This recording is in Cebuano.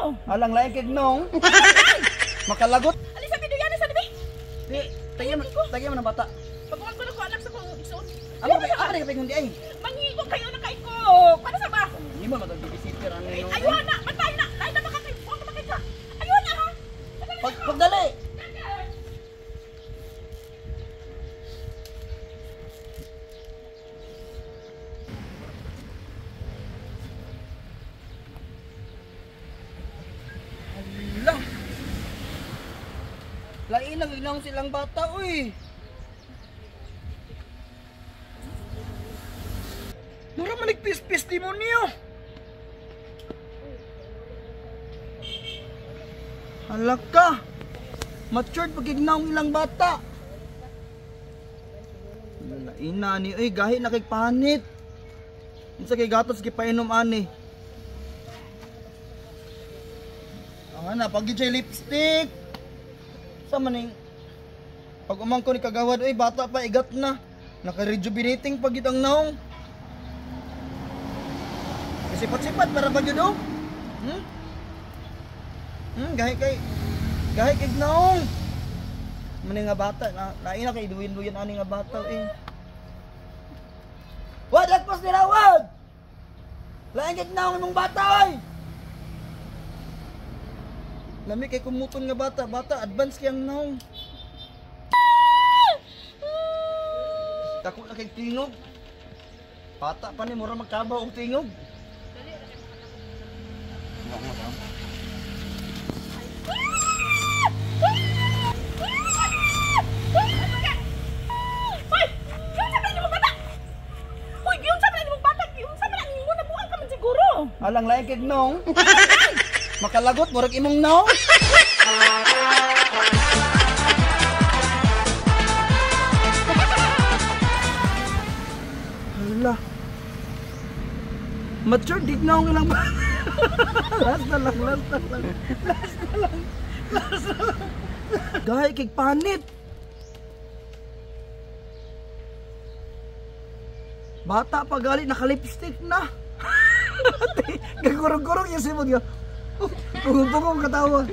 siguro. Alang lain kay nong. Makalagot. Alisa biduyan sa dibi. Di, tagyan mo ng bata. Pagkuhan ko na ko anak sa kong igsoon. Amo ba ako na kapag ay. Manghigo kayo na kay ko. Para sa ba? Hindi mo matag babysitter ano yun. Ayun na, bantay na. Lain na baka kay ko makita. Ayun na ha. Pag pagdali. Hala. Lain lang ilang silang bata, uy. Mura man nagpis-pis demonyo. Hala ka. Matured pag ignaong ilang bata. Lain na ni, uy, gahi na kay panit. Unsa kay gatos gipainom ani? Ang ana pag gid lipstick. Sa maning pag umangko ni kagawad, uy, bata pa igat na. Naka-rejuvenating pag gid ang naong. Sipat-sipat para ba gyud oh? Hmm? Gahi kay naong. Mani nga bata na lain na kay duwin-duwin ani nga bata eh. Wad agpas nila wad. Lain kay naong imong bata oy. Lami kay kumuton nga bata, bata advance kay ang naong. Dako na kay tingog. Bata pa ni mura magkabaw og tingog. Hoy! Giunsa man nimo bata? Hoy, giunsa man nimo bata? Giunsa man nimo nabuang ka man siguro. Alang lain kay naong. Makalagot murag imong naong. Hala. Mature dig naong ilang ba? Last na lang, last na lang. Last na lang. Last na lang. Gahi kay panit. Bata pa gali naka-lipstick na. Gagurong-gurong yung simod. Pugong-pugong katawa.